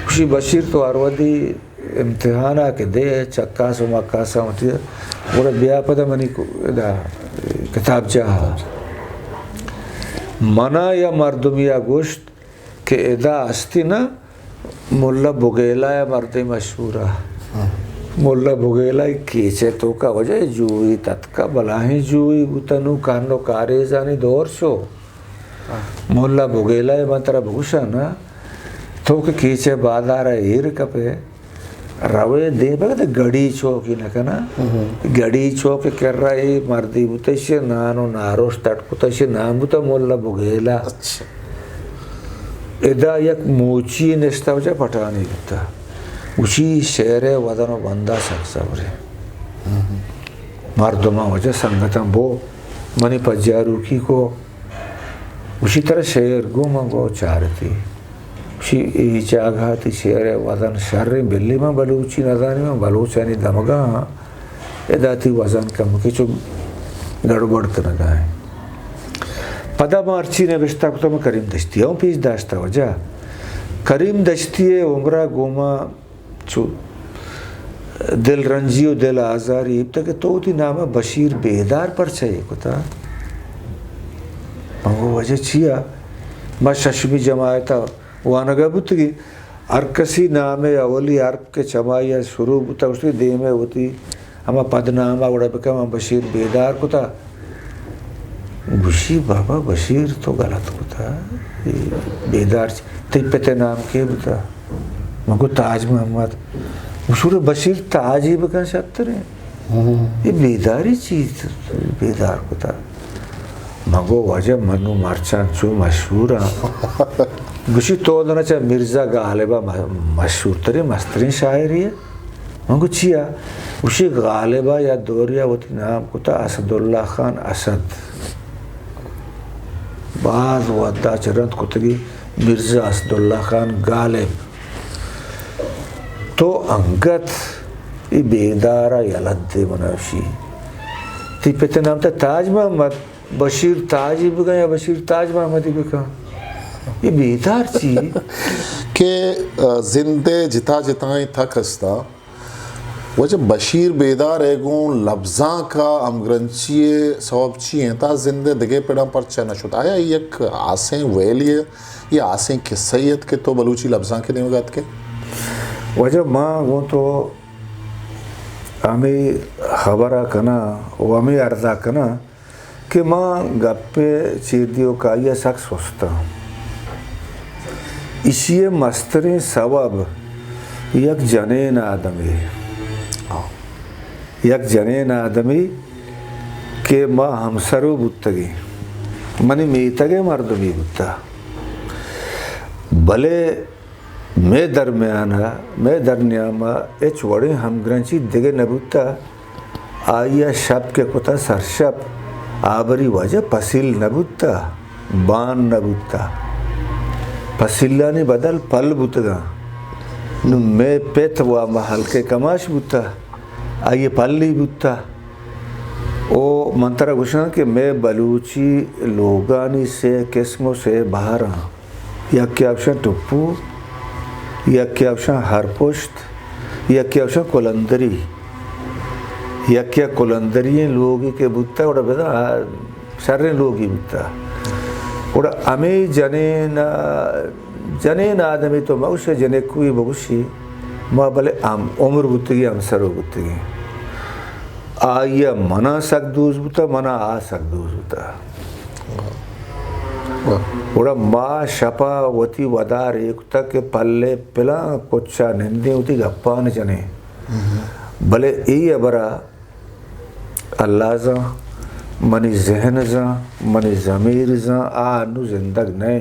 گوشی، بشیر تو ہر وہدی امتحانا کہ دے، چکاس و مکاساں وتی، گڑا بیا پدا منی کو-، ادا کتابجاہ ءَ۔ منا یا مردمیا گوشت کہ ادا ہستی نا، ملا بگیلا ءِ مردے مشہور ءَ۔ ملا بگیلا ءِ کیچ ءِ توکا وجہ جوئی تتکا، بلاہیں جوئی بوتا، نوں کن و کاریزانی دور شو۔ ملا بگیلا ءَ من ترا بگوشاں نا، تو کہ کیچ ءِ بازار ءَ ایر کپے، روے دیم پہ گڑی چوکی نہ کنا۔ گڑی چوک ءِ کرا اے مردے بوتا، ایشی نان و ناروش تٹ کتا، ایشی نام بوتا ملا بگیلا۔ اچھا۔ ادا یک موچی نشتا، وجہ پٹانی بوتا۔ گوشی، شعر ءِ وزن و بندا سک زبرے۔ مردماں وجہ سنگتاں بو، منی پجاروکی کو۔ گوشی، ترا شعر گو؟ من گو چارتی۔ گوشی، اے جاگہ تی شعر ءِ وزن شریں، بلے من بلوچی نزانی، من بلوچانی دمگا آں۔ ادا تی وزن کمکے چو گڑبڑ کنگا ایں۔ پدا ما ہرچی نبشتہ کتا، من کریم دشتی ءَ پیش داشتا۔ وجہ کریم دشتی ءِ عمرا گوما چو دل رنجی و دل آزاری بوتا کہ تو وتی نام ءَ بشیر بیدار پرچا اے کتا؟ من گو، وجہ چیا؟ ما ششمی جماعت ءَ وانگا بوتگیں، ہر کسی نام ءِ اولی حرف کہ چمائی ءَ شروع بوتا، گوشتی دیم ءَ وتی ہما پدنام ءَ وڑا بکن، من بشیر بیدار کتا۔ گوشی، بابا بشیر تو غلط کتا، اے بیدار چ-، تئی پت ءِ نام کے بوتا؟ من گو تاج محمد۔ گوشی، بشیر تاجی بکن شتریں۔ اے بیداری چی بیدار کتا؟ من گو، واجہ من نوں مرچاں چو مشہور آں۔ گوشی، تو دنا چہ مرزا غالب ءَ م-، مشہور تریں مستریں شاعرے ئے؟ من گو، چیا؟ گوشی، غالب ءَ یا دوریا وتی نام کتا اسداللہ خان اسد۔ باز وھدا چہ رند کتگی مرزا اسداللہ خان غالب۔ تو انگت اے بیدار ءَ یلہ دے، من ءَ گوشی، تئی پت ءِ نام تا تاج محمد، بشیر تاجی بکن یا بشیر تاج محمدی بکن۔ اے بیدار چی؟ کہ، آ، زند ءِ جتا جتائیں تک ہستاں۔ واجہ بشیر بیدار ءِ گوں لبزانک ءِ ہمگرنچی ءِ سوب چی انت؟ آ زند ءِ دگہ پڑاں پرچا نہ شت؟ آیا اے یک ہاسیں ویلے یا ہاسیں کسہ ات کہ تو بلوچی لبزانک ءِ نیمگ ءَ اتکے؟ واجہ ما گوں تو ہمے خبر ءَ کناں و ہمے عرض ءَ کناں کہ ما گپ ءِ چیر دیوکائی ءَ سک سست آں۔ ایشی ءِ مستریں سوب یک جنین آدمے، یک جنین آدمے کہ ما ہمسرو بوتگیں، منی میتگ ءِ مردمے بوتا، بلے مئے درمیان ءَ، مئے درنیام ءَ ہچ وڑیں ہمگرنچی دگہ نہ بوتہ۔ آئی ءَ شپ کہ کتہ سرشپ، آبری واجہ پسیل نہ بوتہ، بان نہ بوتہ۔ پسیلانی بدل پل بوتگاں۔ نوں مئے پت و ہما ہلک ءِ کماش بوتہ، آئی ءِ پلی بوتہ۔ او من ترا گوشاں کہ مئے بلوچی لوگانی سے قسم و سے بہر آں۔ یکے ءَ گوشاں ٹپو، یکے ءَ گوشاں ہرپشت، یکے ءَ گوشاں کلندری۔ یک یک قلندری لوگی کہ بوتا، گڑا بزاں شریں لوگی بوتا۔ گڑا ہمے جنین، جنین آدمی تو مگوشے، جنکوی بگوشی، ما بلے ہم عمر بوتگی، ہمسرو بوتگی۔ آئی ء منا سک دوست بوتا، منا آ سک دوست بوتا۔ واہ۔ گڑا ما شپا وتی ودار اے کتا کہ پلے پلان کچا نندیں، وتی گپان جنیں۔ بلے اے ہبرا اللہ زان، منی ذہن زان، منی ضمیر زان، آ انو زندگ نئے۔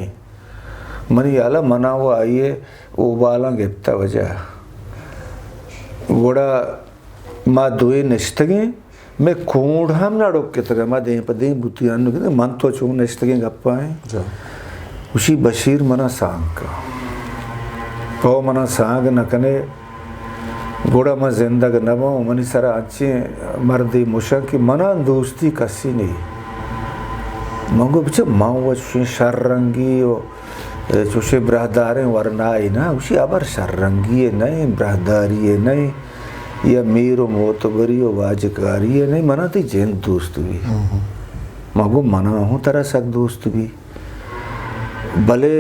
منی حالا منا و آئی ء اوبالاں گپتا وجہ۔ گڑا ما دوئیں نشتگیں، مئے کونڈ ہم نہ ڈکتگ، ما دیم پہ دیم بوتی انو کہ من تو چون نشتگیں گپا ایں۔ جا۔ گوشی بشیر منا سانگ کن۔ تو منا سانگ نہ کنے، گڑا من زندگ نہ باں۔ منی سرا انچیں مردے مشن کہ منا دوستی کسی نہیں۔ من گو بچہ من و چوشیں شر رنگی و چوشیں براہداریں ورنائی نہ، گوشی ہبر شر رنگی نہ، براہداری نہ، یا میر و معتبری و واجکاری نہ، منا تئی جند دوست بی۔ من گو منا ہوں ترا سک دوست بی، بلے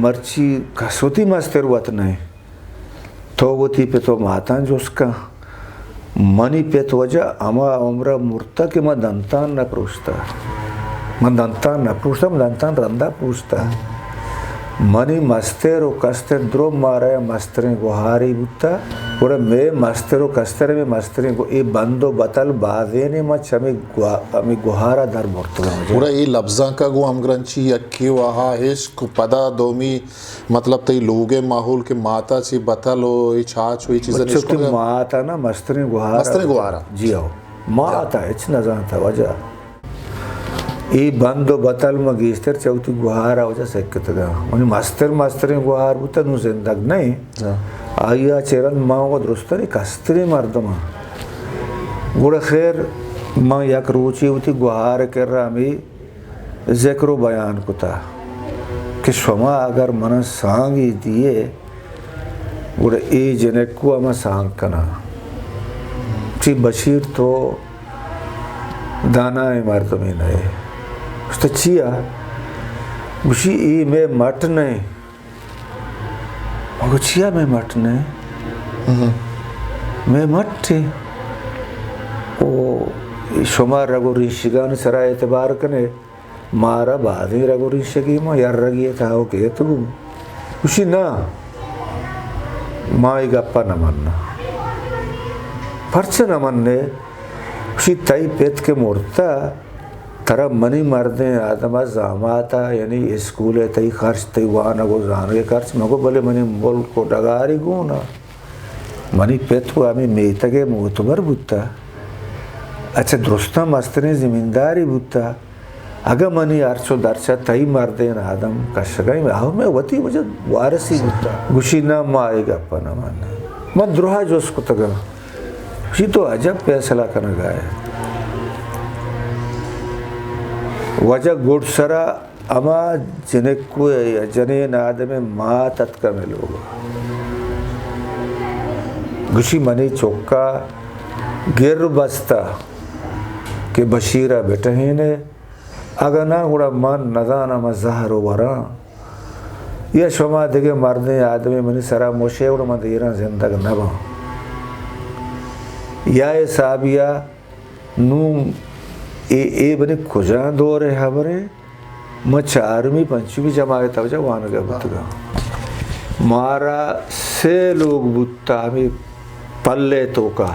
مرچی کس وتی مستر وت نہ۔ تو وتی پت و ماتاں جست کن۔ منی پت وجہ ہما عمرا مرتا کہ من دنتان نہ پروشتا۔ من دنتان نہ پروشتا، من دنتان رندا پروشتا۔ منی مستر و کستر درو مارا مستریں گوہاری بوتا۔ گڑا مئے مستر و کستر، مئے مستریں گو-، اے بند و بتل بازینے من چمی گوا-، ہمے گوہارا در برتگاں۔ گڑا اے لبزانکا گوں ہمگرنچی یکے و آہا عشق و پدا دومی مطلب تئی لوگ ء ماحول کہ ماتا چی بتل و اے چاچ و اے چیزاں بچو کہ نشکنگ ء ماتا نا مستریں گوہار مستریں گوہار۔ جی ہو۔ ماتا ہچ نہ زانتا وجہ۔ اے بند و بتل ما گیشتر چہ وتی گوہار ء وجہ سکتگاں۔ منی مستر مستریں گوہار بوتا، نوں زندگ نہ ایں۔ ہاں۔ آئی ء چہ رند ما و درستانی کستریں مردماں۔ گڑا خیر، ما یک روچے وتی گوہار ء کرا ہمے ذکر و بیان کتا کہ شما اگر منا سانگے دیئے، گڑا اے جنکو ء من سانگ کناں۔ چی بشیر تو دانائیں مردمے نہ ئے۔ گوشت چیا؟ گوشی اے مئے مٹ نہ ایں۔ من گو چیا مئے مٹ نہ؟ مئے مٹ اے۔ او شما رگ و ریشگانی سرا اعتبار کنے، مارا بازیں رگ و ریشگی ما، یا رگی تہا و کیت گوں۔ گوشی نا، ما اے گپا نہ مننا۔ پرچہ نہ مننے؟ گوشی تئی پت کہ مرتا، ترا منی مردیں آدم ء زامات ء، یعنی اسکول ء تئی خرچ، تئی وانگ و زانگ ء خرچ مگو، بلے منی ملک و ڈگاری گون ء۔ منی پت و ہمے میتگ ء معتبر بوتا۔ اچھا، درستاں مستریں زمینداری بوتا۔ اگاں منی ہرچ و درچ ء تئی مردین آدم کشگ ء، آ مئے وتی وجہ وارثی بوتا۔ گوشی نا، ما اے گپ ء نہ مناں۔ من دراہ جست کتگاں۔ گوشی تو عجب پیسلہ کنگ ء ئے۔ واجہ گڈسرا ہما جنکو ء یا جنین آدم ء مات اتکا مئے لوگ ء۔ گوشی منی چکا گر بستا کہ بشیر ء بٹہین ء، اگاں ناں گڑا من نزاناں من زہر و وراں یا شما دگہ مردیں آدمے منی سرا مشے گڑا من دیراں زندگ نہ باں۔ یا اے صاحبیا نوں اے، اے بنے کجا دور ء ہبرے؟ من چارمی پنچمی جماعت ء وجہ وانگ ء بوتگاں۔ مارا سے لوگ بوتا ہمے پلے توکا،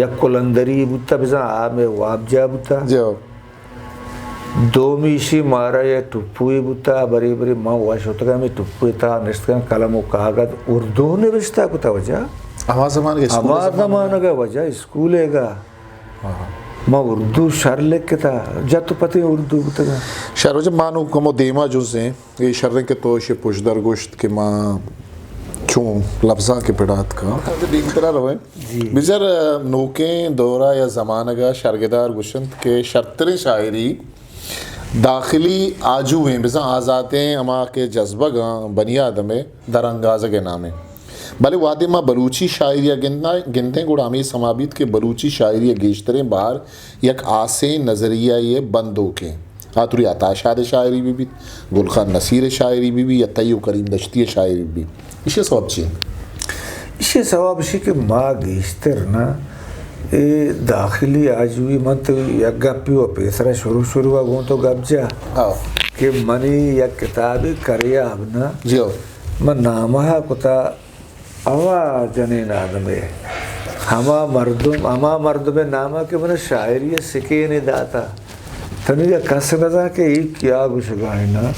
یک قلندری بوتا بزاں آ مئے وابجاہ بوتا۔ جی۔ دومی ایشی مارا یک ٹپوے بوتا، برے برے ما وش اتگاں ہمے ٹپوے تہا نشتگاں، قلم و کاغذ اردو نبشتہ کتا واجہ۔ ہما زمانگ اسکول ہما زمانگ۔ زمانگ ء واجہ اسکول ء گا۔ ہاں۔ ما اردو شر لکھتا، جت پتیں اردو بوتگاں۔ شر واجہ ما نوں کمو دیما جزیں، اے شریں کہ تو ایشی پشدر گوشت کہ ما چوں لبزاں کہ پڑات کاں۔ دیمترا رویں۔ جی۔ بزر نوکیں دورا یا زمانگا شرگدار گوشنت کہ شرتریں شاعری داخلی آجوئیں بزاں آزاتیں ہما کہ جذبگاں بنی آدمے در انگازگ ء نامیں۔ بلے وہدے ما بلوچی شاعری ءَ گنداں، گندیں گڑا ہمے سما بیت کہ بلوچی شاعری ءِ گیشتریں بہر یک ہاسیں نظریہ ءِ بندوکیں۔ آ تری عطا شاد ءِ شاعری بہ بیت، گل خان نصیر ءِ شاعری بہ بیت یا تئی ءُ کریم دشتی ءِ شاعری بہ بیت۔ ایشی ءِ سوب چی انت؟ ایشی ءِ سوب ایشی کہ ما گیشتر نا اے داخلی آجوئی، من تو یک گپے ءَ پیسرا شروع شروع ءَ گوں تو گپ جا ہاں۔ کہ منی یک کتابے کریاب نا جی ہاں۔ من نامہ ءَ کتا ہما جنین آدمے، ہما مردم، ہما مردمے نام ءَ کہ من شاعری ءِ سکینے داتا۔ تنیگا کس نہ زان کہ اے کیا گوشگا انت نا۔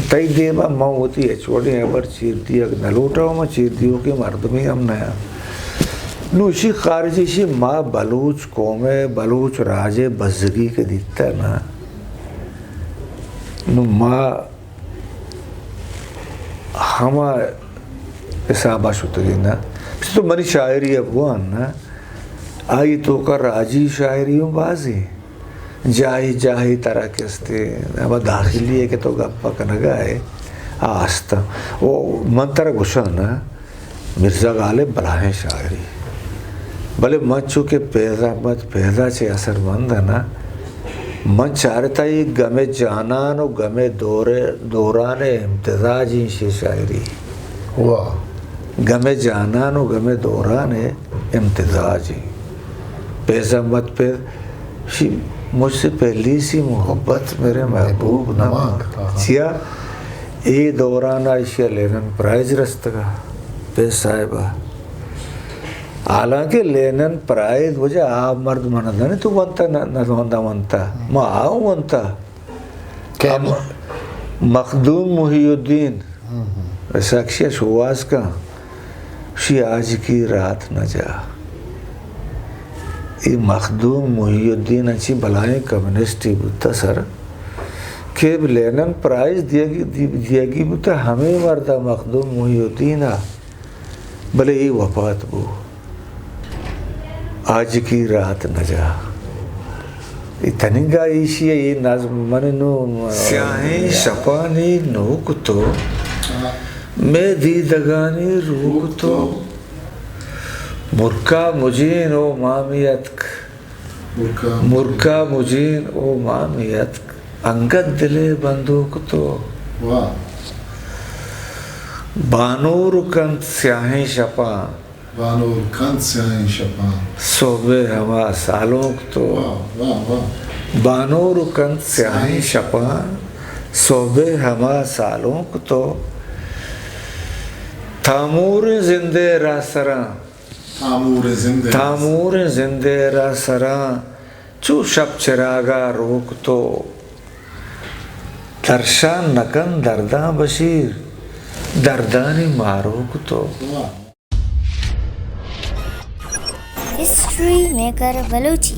تئی دیما من وتی ہچ وڑیں ہبر چیر دیگ نہ لوٹاں، من چیر دیوکیں مردمے ہم نہ آں۔ نوں ایشی خارج ایشی ما بلوچ قوم ءِ، بلوچ راج ءِ بزگی کہ دیتا نا، نوں ما ہما حساب ءَ شتگیں نا۔ تو منی شاعری ءَ بوان نا، آئی توکا راجی شاعری ہم بازیں۔ جاہے جاہے ترا کہ استے، ہما داخلی ءِ کہ تو گپ ءَ کنگا ئے، آ است۔ او من ترا گوشاں نا، مرزا غالب بلاہیں شاعرے۔ بلے من چو کہ فیض احمد فیض ءَ چہ اثر مند نا، من چارتا اے گم جانان ءُ گم دور، دوران امتزاج ایں شی شاعری۔ واہ۔ گم جانان ءُ گم دوران امتزاج ایں۔ فیض احمد فیض شی، مجھ سے پہلی سی محبت میرے محبوب نہ مانگ۔ ہاں، ہاں۔ چیا؟ اے دوران ءَ ایشی ءَ لینن پرائز رستگ ءَ، فیض صاحب ءَ۔ حالانکہ لینن پرائز وجہ آ مرد من دنے تو ونتا نہ، نہ ونتا ونتا۔ ما آ ونتا۔ کہ ہم مخدوم محی الدین، ہم، ہم۔ ساکشی شواز کا۔ شی آج کی رات نہ جا۔ اے مخدوم محی الدین انچی بلائیں کمیونسٹے بوتا سر کہ لینن پرائز دیگی، دی-، دیگی بوتا ہمے مردا مخدوم محی الدین ءَ، بلے اے وفات بو۔ آج کی رات نہ جا۔ اے تننگا ایشی ءَ اے نظم من نوں سیاہیں شپانی نوک تو، مئے دیدگانی روک تو۔ مرکا مجین او مامی اتک۔ مرکا۔ مرکا مجین او مامی اتک۔ انگت دلے بندوک تو۔ واہ۔ بانور کنت سیاہیں شپاں۔ بانور کنت سیاہیں شپاں۔ سہب ءِ ہما سالونک تو۔ واہ، واہ، واہ۔ بانور کنت سیاہیں شپاں۔ سہب ءِ ہما سالونک تو۔ تاموریں زندے راہ سراں۔ تاموریں زندے۔ تاموریں زندے راہ سراں۔ چو شپ چراگا روک تو۔ درشان نکن درداں بشیر، دردانی ماروک تو۔ واہ۔ ہسٹری میکر بلوچی۔